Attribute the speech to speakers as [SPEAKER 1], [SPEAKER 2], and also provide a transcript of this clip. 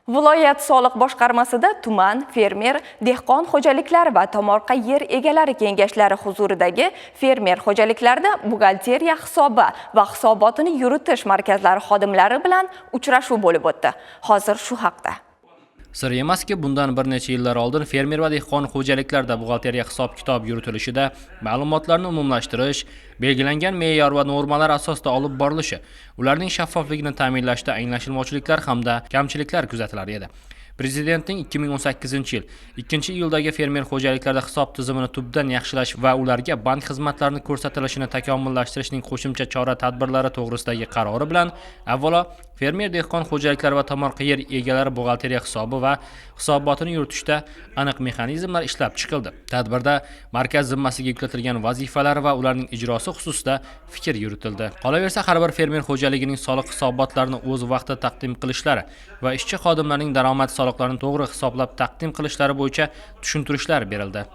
[SPEAKER 1] Viloyat soliq boshqarmasida tuman, fermer, dehqon xo'jaliklari va tomorqa yer egalari kengashlari huzuridagi fermer xo'jaliklarida buxgalteriya hisobi va hisobotini yuritish markazlari xodimlari bilan uchrashuv bo'lib o'tdi. Hozir shu haqda.
[SPEAKER 2] Sir emaski, bundan bir necha yillar oldin fermer va dehqon xo'jaliklarda buxgalteriya hisob-kitob yuritilishida ma'lumotlarni umumlashtirish, belgilangan me'yor va normalar asosida olib borilishi, ularning shaffofligini ta'minlashda anglashilmovchiliklar hamda kamchiliklar kuzatilar edi. Prezidentning 2018-yil 2-iyuldagi fermer xo'jaliklarida hisob tizimini tubdan yaxshilash va ularga bank xizmatlarini ko'rsatilishini takomillashtirishning qo'shimcha chora-tadbirlari to'g'risidagi qarori bilan avvalo fermer dehqon xo'jaliklari va tomorqa yer egalari buxgalteriya hisobi va hisobotini yuritishda aniq mexanizmlar ishlab chiqildi. Tadbirda markaz zimmasiga yuklatilgan vazifalar va ularning ijrosi xususida fikr yuritildi. Qolaversa, har bir fermer xo'jaligining soliq hisobotlarini o'z vaqtida taqdim qilishlari va ishchi xodimlarning daromad soliqlarini to'g'ri hisoblab taqdim qilishlari bo'yicha tushuntirishlar berildi.